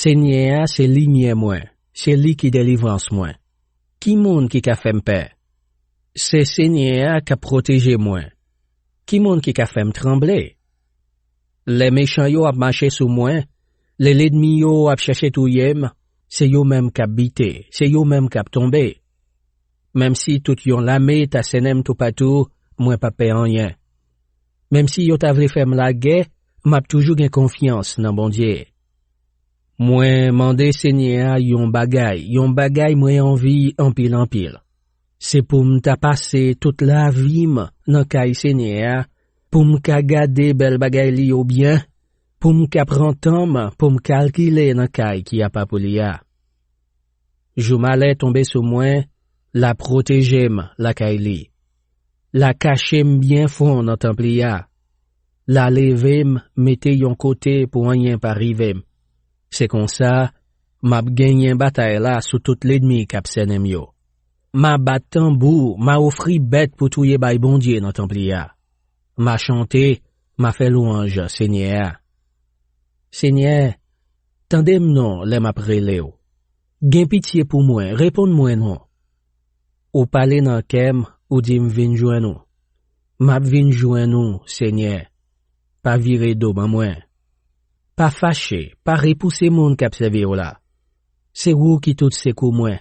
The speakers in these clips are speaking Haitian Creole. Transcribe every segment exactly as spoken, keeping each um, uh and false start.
Senyè a se limyè mwen, se li ki delivrans mwen. Ki moun ki ka fè m pè? Se Senyè a k ap pwoteje mwen. Ki moun ki ka fè m tranble? Lè mechan yo ap mache sou mwen, lè lènmi yo ap chèche touye m, se yo menm k ap bite, se yo menm k ap tonbe. Menm si tout yon lame ta sènen m toupatou, mwen p ap pè anyen. Menm si yo ta vle fè m lagè, m ap toujou gen konfyans nan Bondye. Mwen mande Senyè a yon bagay, yon bagay mwen anvi anpil anpil. Se pou m ta pase tout lavi m nan kay Senyè a, pou m ka gade bèl bagay li yo byen, pou m ka pran tan m pou m kalkile nan kay ki apa pou li a. Jou malè tonbe sou mwen, l a pwoteje m lakay li. L a kache m byen fon nan tanp li a. L a leve m mete yon kote pou anyen pa rive m. Se konsa, m ap genyen batay la sou tout lènmi k ap sènen m yo. M a bat tanbou, m a ofri bèt pou touye bay Bondye nan tanp li a. M a chante, m a fè lwanj Senyè a. Senyè, tande m non lè m ap rele w. Gen pitye pou mwen, reponn mwen non. Ou pale nan kè m, ou di m vin jwenn ou. M ap vin jwenn ou, Senyè. Pa vire do ban mwen. Pa fache, pa repouse moun k ap sèvi w la. Se ou ki tout sekou mwen.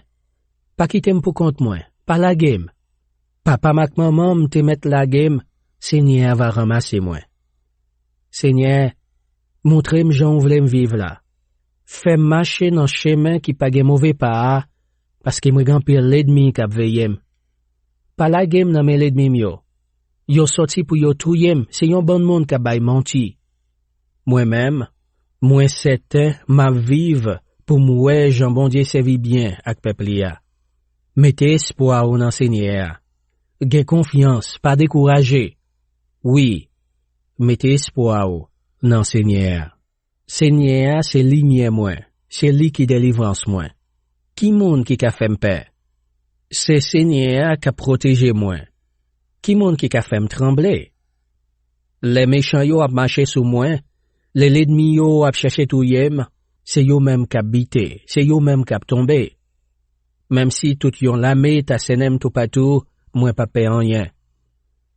Pa kite m pou kont mwen, pa lage m. Papa m ak manman m te mèt lage m, Senyè a va ranmase mwen. Senyè, montre m jan w vle m viv la. Fè m mache nan chemen ki pa gen move pa a, paske mwen gen anpil lènmi k ap veye m. Pa lage m nan men lènmi m yo. Yo sòti pou yo touye m, se yon bann moun k ap bay manti. Mwen menm, mwen sèten m ap viv pou m wè jan Bondye sèvi byen ak pèp li a. Mete espwa w nan Senyè a. Gen konfyans, pa dekouraje. Wi, mete espwa w nan Senyè a. Senyè a se limyè mwen, se li ki delivrans mwen. Ki moun ki ka fè m pè? Se Senyè a k ap pwoteje mwen. Ki moun ki ka fè m tranble? Lè mechan yo ap mache sou mwen, lè lènmi yo ap chèche touye m, se yo menm k ap bite, se yo menm k ap tonbe. Menm si tout yon lame ta sènen m toupatou, mwen p ap pè anyen.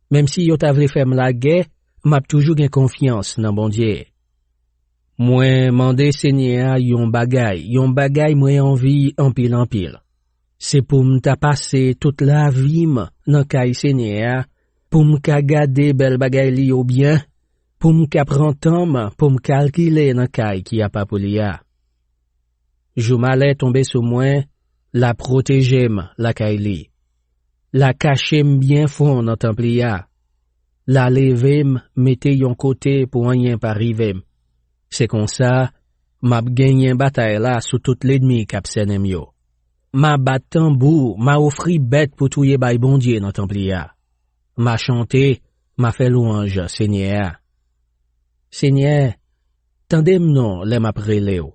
Menm si yo ta vle fè m lagè, m ap toujou gen konfyans nan Bondye. Mwen mande Senyè a yon bagay, yon bagay mwen anvi anpil anpil. Se pou m ta pase tout lavi m nan kay Senyè a, pou m ka gade bèl bagay li yo byen, pou m ka pran tan m pou m kalkile nan kay ki apa pou li a. Jou malè tonbe sou mwen, l a pwoteje m lakay li. L a kache m byen fon nan tanp li a. L a leve m mete yon kote pou anyen pa rive m. Se konsa, m ap genyen batay la sou tout lènmi k ap sènen m yo. M a bat tanbou, m a ofri bèt pou touye bay Bondye nan tanp li a. M a chante, m a fè lwanj Senyè a. Senyè, tande m non lè m ap rele w.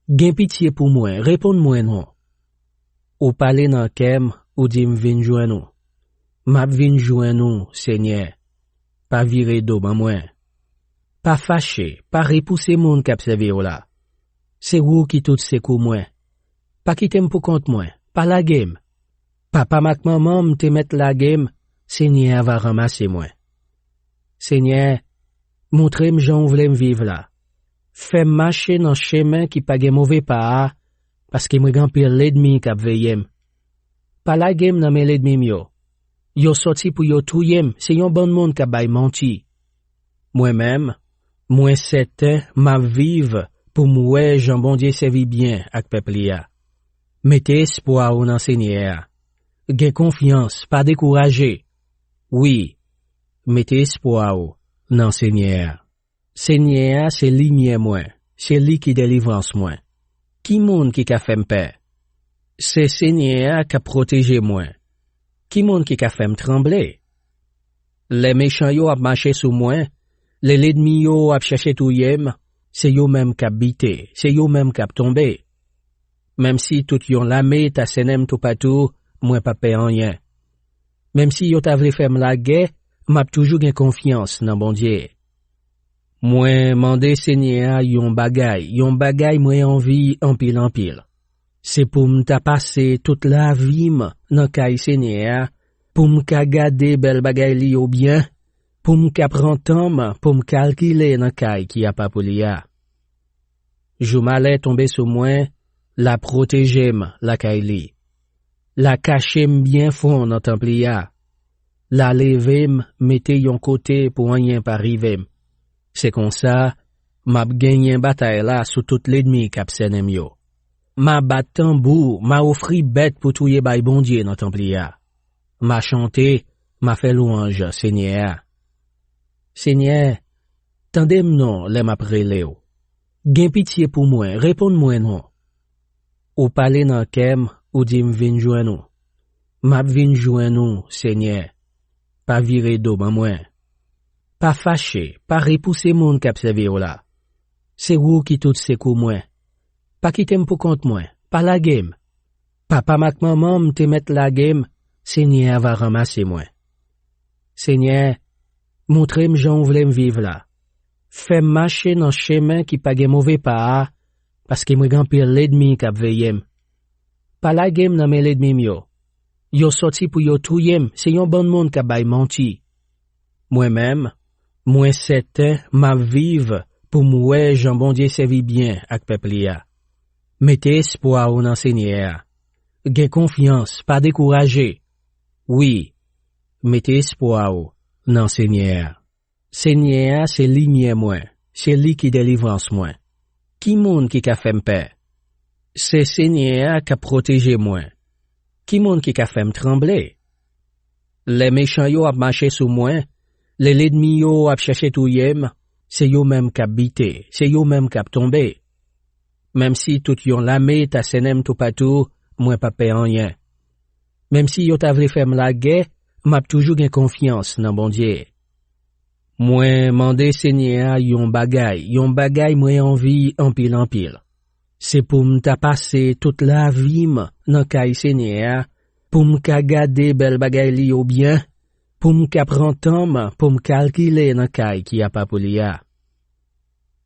Gen pitye pou mwen, reponn mwen non. Ou pale nan kè m, ou di m vin jwenn ou. M ap vin jwenn ou, Senyè. Pa vire do ban mwen. Pa fache, pa repouse moun k ap sèvi w la. Se ou ki tout sekou mwen. Pa kite m pou kont mwen, pa lage m. Papa m ak manman m te mèt lage m, Senyè a va ranmase mwen. Senyè, montre m jan w vle m viv la. Fè m mache nan chemen ki pa gen move pa a, paske mwen gen anpil lènmi k ap veye m. Pa lage m nan men lènmi m yo. Yo sòti pou yo touye m, se yon bann moun k ap bay manti. Mwen menm, mwen sèten m ap viv pou m wè jan Bondye sèvi byen ak pèp li a. Mete espwa w nan Senyè a. Gen konfyans, pa dekouraje. Wi, mete espwa w nan Senyè a. Senyè a se limyè mwen, se li ki delivrans mwen. Ki moun ki ka fè m pè? Se Senyè a k ap pwoteje mwen. Ki moun ki ka fè m tranble? Lè mechan yo ap mache sou mwen, lè lènmi yo ap chèche touye m, se yo menm k ap bite, se yo menm k ap tonbe. Menm si tout yon lame ta sènen m toupatou, mwen p ap pè anyen. Menm si yo ta vle fè m lagè, m ap toujou gen konfyans nan Bondye. Mwen mande Senyè a yon bagay, yon bagay mwen anvi anpil anpil. Se pou m ta pase tout lavi m nan kay Senyè a, pou m ka gade bèl bagay li yo byen, pou m ka pran tan m pou m kalkile nan kay ki apa pou li a. Jou malè tonbe sou mwen, l a pwoteje m lakay li. L a kache m byen fon nan tanp li a. L a leve m mete yon kote pou anyen pa rive m. Se konsa, m ap genyen batay la sou tout lènmi k ap sènen m yo. M a bat tanbou, m a ofri bèt pou touye bay Bondye nan tanp li a. M a chante, m a fè lwanj Senyè a. Senyè, tande m non lè m ap rele w. Gen pitye pou mwen, reponn mwen non. Ou pale nan kè m, ou di m vin jwenn ou. M ap vin jwenn ou, Senyè. Pa vire do ban mwen. Pa fache, pa repouse moun k ap sèvi w la. Se ou ki tout sekou mwen. Pa kite m pou kont mwen, pa lage m. Papa m ak manman m te mèt lage m, Senyè a va ranmase mwen. Senyè, montre m jan w vle m viv la. Fè m mache nan chemen ki pa gen move pa a, paske mwen gen anpil lènmi k ap veye m. Pa lage m nan men lènmi m yo. Yo sòti pou yo touye m, se yon bann moun k ap bay manti. Mwen menm, mwen sèten m ap viv pou m wè jan Bondye sèvi byen ak pèp li a. Mete espwa w nan Senyè a. Gen konfyans, pa dekouraje. Wi, mete espwa w nan Senyè a. Senyè a se limyè mwen, se li ki delivrans mwen. Ki moun ki ka fè m pè? Se Senyè a k ap pwoteje mwen. Ki moun ki ka fè m tranble? Lè mechan yo ap mache sou mwen, lè lènmi yo ap chèche touye m, se yo menm k ap bite, se yo menm k ap tonbe. Menm si tout yon lame ta sènen m toupatou, mwen p ap pè anyen. Menm si yo ta vle fè m lagè, m ap toujou gen konfyans nan Bondye. Mwen mande Senyè a yon bagay, yon bagay mwen anvi anpil anpil. Se pou m ta pase tout lavi m nan kay Senyè a, pou m ka gade bèl bagay li yo byen, pou m ka pran tan m pou m kalkile nan kay ki apa pou li a.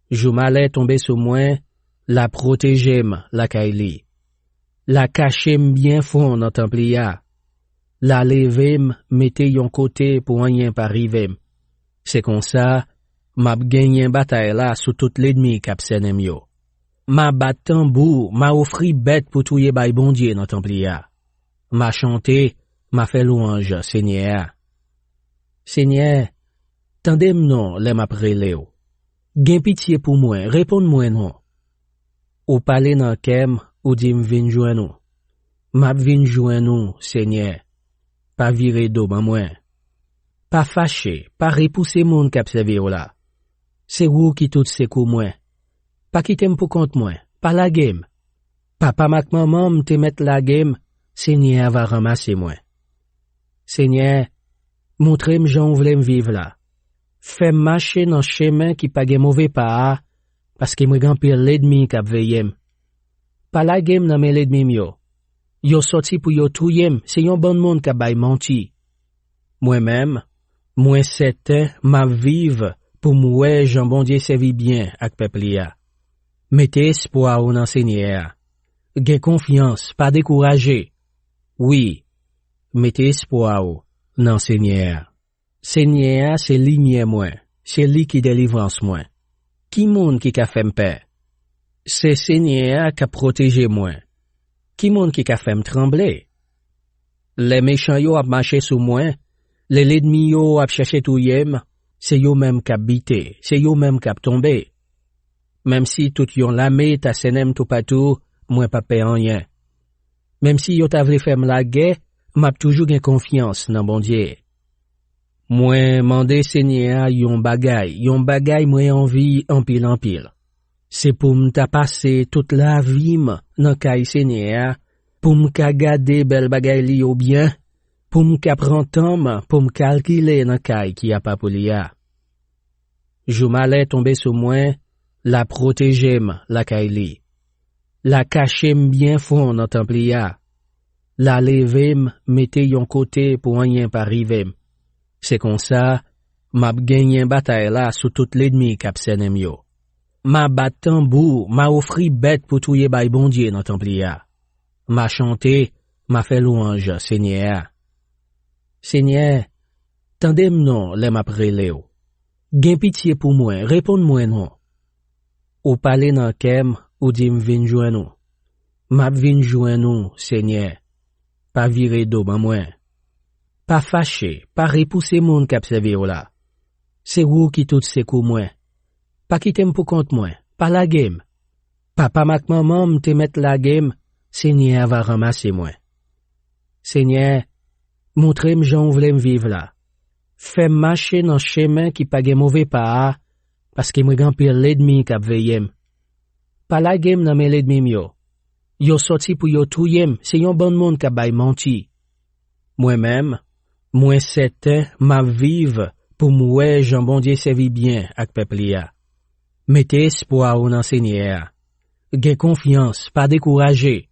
Jou malè tonbe sou mwen, l a pwoteje m lakay li. L a kache m byen fon nan tanp li a. L a leve m mete yon kote pou anyen pa rive m. Se konsa, m ap genyen batay la sou tout lènmi k ap sènen m yo. M a bat tanbou, m a ofri bèt pou touye bay Bondye nan tanp li a. M a chante, m a fè lwanj Senyè a. Senyè, tande m non lè m ap rele w. Gen pitye pou mwen, reponn mwen non. Ou pale nan kè m, ou di m vin jwenn ou. M ap vin jwenn ou, Senyè. Pa vire do ban mwen. Pa fache, pa repouse moun k ap sèvi w la. Se ou ki tout sekou mwen. Pa kite m pou kont mwen, pa lage m. Papa m ak manman m te mèt lage m, Senyè a va ranmase mwen. Senyè, montre m jan w vle m viv la. Fè m mache nan chemen ki pa gen move pa a, paske mwen gen anpil lènmi k ap veye m. Pa lage m nan men lènmi m yo. Yo sòti pou yo touye m, se yon bann moun k ap bay manti. Mwen menm, mwen sèten m ap viv pou m wè jan Bondye sèvi byen ak pèp li a. Mete espwa w nan Senyè a. Gen konfyans, pa dekouraje. Wi, mete espwa w nan Senyè a. Senyè a se limyè mwen, se li ki delivrans mwen. Ki moun ki ka fè m pè? Se Senyè a k ap pwoteje mwen. Ki moun ki ka fè m tranble? Lè mechan yo ap mache sou mwen, lè lènmi yo ap chèche touye m, se yo menm k ap bite, se yo menm k ap tonbe. Menm si tout yon lame ta sènen m toupatou, mwen p ap pè anyen. Menm si yo ta vle fè m lagè, m ap toujou gen konfyans nan Bondye. Mwen mande Senyè a yon bagay, yon bagay mwen anvi anpil anpil. Se pou m ta pase tout lavi m nan kay Senyè a, pou m ka gade bèl bagay li yo byen, pou m ka pran tan m pou m kalkile nan kay ki apa pou li a. Jou malè tonbe sou mwen, l a pwoteje m lakay li. L a kache m byen fon nan tanp li a. L a leve m mete yon kote pou anyen pa rive m. Se konsa, M ap genyen batay la sou tout lènmi k ap sènen m yo. M a bat tanbou, m a ofri bèt pou touye bay Bondye nan tanp li a. M a chante, m a fè lwanj Senyè a. Senyè, tande m non lè m ap rele w. Gen pitye pou mwen, reponn mwen non. Ou pale nan kè m, ou di m vin jwenn ou. M ap vin jwenn ou, Senyè. Pa vire do ban mwen. Pa fache, pa repouse moun k ap sèvi w la. Se ou ki tout sekou mwen. Pa kite m pou kont mwen, pa lage m. Papa m ak manman m te mèt lage m, Senyè a va ranmase mwen. Senyè, montre m jan w vle m viv la. Fè m mache nan chemen ki pa gen move pa a, paske mwen gen anpil lènmi k ap veye m. Pa lage m nan men lènmi m yo. Yo sòti pou yo touye m, se yon bann moun k ap bay manti. Mwen menm, mwen sèten m ap viv pou m wè jan Bondye sèvi byen ak pèp li a. Mete espwa w nan Senyè a. Gen konfyans, pa dekouraje.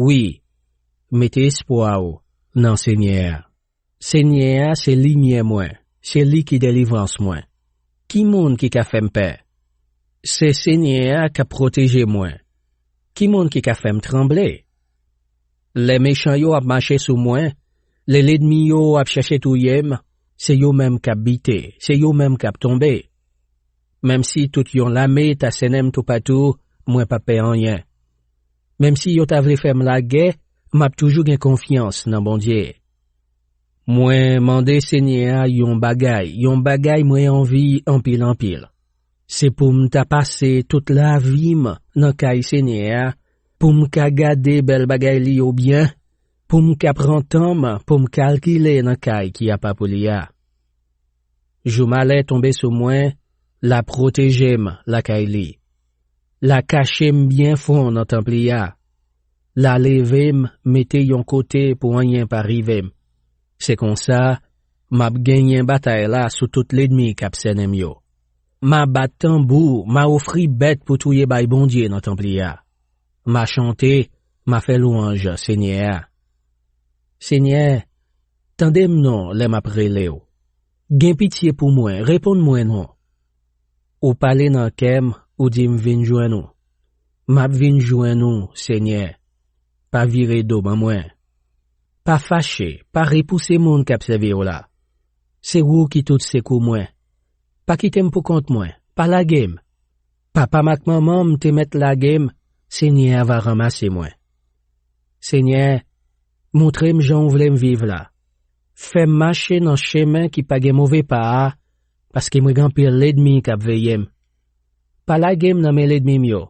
Wi, mete espwa w nan Senyè a. Senyè a se limyè mwen, se li ki delivrans mwen. Ki moun ki ka fè m pè? Se Senyè a k ap pwoteje mwen. Ki moun ki ka fè m tranble? Lè mechan yo ap mache sou mwen, lè lènmi yo ap chèche touye m, se yo menm k ap bite, se yo menm k ap tonbe. Menm si tout yon lame ta sènen m toupatou, mwen p ap pè anyen. Menm si yo ta vle fè m lagè, m ap toujou gen konfyans nan Bondye. Mwen mande Senyè a yon bagay, yon bagay mwen anvi anpil anpil. Se pou m ta pase tout lavi m nan kay Senyè a, pou m ka gade bèl bagay li yo byen, pou m ka pran tan m pou m kalkile nan kay ki apa pou li a. Jou malè tonbe sou mwen, l a pwoteje m lakay li. L a kache m byen fon nan tanp li a. L a leve m mete yon kote pou anyen pa rive m. Se konsa, m ap genyen batay la sou tout lènmi k ap sènen m yo. M a bat tanbou, m a ofri bèt pou touye bay Bondye nan tanp li a. M a chante, m a fè lwanj Senyè a. Senyè, tande m non lè m ap rele w. Gen pitye pou mwen, reponn mwen non. Ou pale nan kè m, ou di m vin jwenn ou. M ap vin jwenn ou, Senyè. Pa vire do ban mwen. Pa fache, pa repouse moun k ap sèvi w la. Se ou ki tout sekou mwen. Pa kite m pou kont mwen, pa lage m. Papa m ak manman m te mèt lage m, Senyè a va ranmase mwen. Senyè, montre m jan w vle m viv la. Fè m mache nan chemen ki pa gen move pa a, paske mwen gen anpil lènmi k ap veye m. Pa lage m nan men lènmi m yo.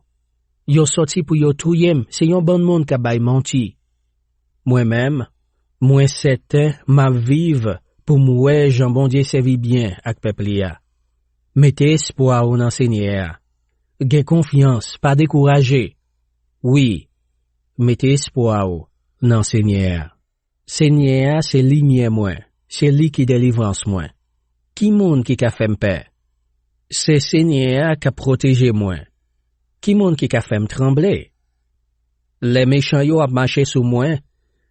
Yo sòti pou yo touye m, se yon bann moun k ap bay manti. Mwen menm, mwen sèten m ap viv pou m wè jan Bondye sèvi byen ak pèp li a. Mete espwa w nan Senyè a. Gen konfyans, pa dekouraje. Wi, mete espwa w nan Senyè a. Senyè a se limyè mwen, se li ki delivrans mwen. Ki moun ki ka fè m pè? Se Senyè a k ap pwoteje mwen. Ki moun ki ka fè m tranble? Lè mechan yo ap mache sou mwen,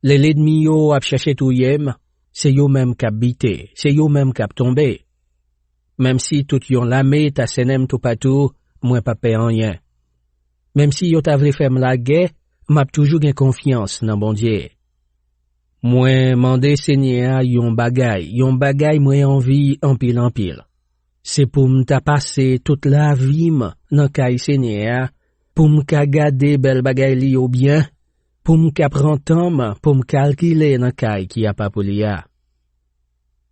lè lènmi yo ap chèche touye m, se yo menm k ap bite, se yo menm k ap tonbe. Menm si tout yon lame ta sènen m toupatou, mwen p ap pè anyen. Menm si yo ta vle fè m lagè, m ap toujou gen konfyans nan Bondye. Mwen mande Senyè a yon bagay, yon bagay mwen anvi anpil anpil. Se pou m ta pase tout lavi m nan kay Senyè a, pou m ka gade bèl bagay li yo byen, pou m ka pran tan m pou m kalkile nan kay ki apa pou li a.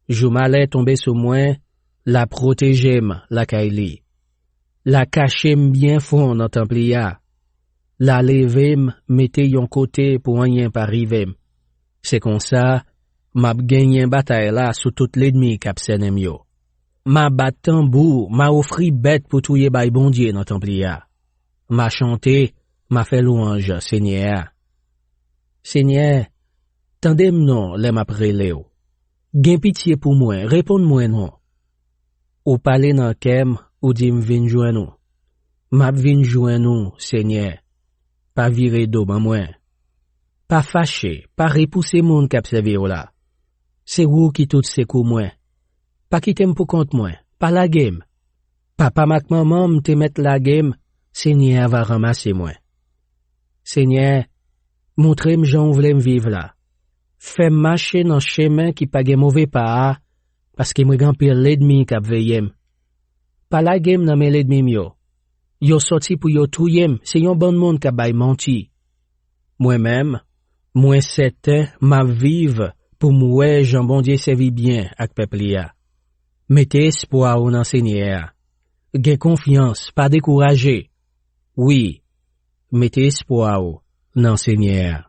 Jou malè tonbe sou mwen, l a pwoteje m lakay li. L a kache m byen fon nan tanp li a. L a leve m mete yon kote pou anyen pa rive m. Se konsa, m ap genyen batay la sou tout lènmi k ap sènen m yo. M a bat tanbou, m a ofri bèt pou touye bay Bondye nan tanp li a. M a chante, m a fè lwanj Senyè a. Senyè, tande m non lè m ap rele w. Gen pitye pou mwen, reponn mwen non. Ou pale nan kè m, ou di m vin jwenn ou. M ap vin jwenn ou, Senyè. Pa vire do ban mwen. Pa fache, pa repouse moun k ap sèvi w la. Se ou ki tout sekou mwen. Pa kite m pou kont mwen, pa lage m. Papa m ak manman m te mèt lage m, Senyè a va ranmase mwen. Senyè, montre m jan w vle m viv la. Fè m mache nan chemen ki pa gen move pa a, paske mwen gen anpil lènmi k ap veye m. Pa lage m nan men lènmi m yo. Yo sòti pou yo touye m, se yon bann moun k ap bay manti. Mwen menm, mwen sèten m ap viv pou m wè jan Bondye sèvi byen ak pèp li a. Mete espwa w nan Senyè a. Gen konfyans, pa dekouraje. Wi, mete espwa w nan Senyè a.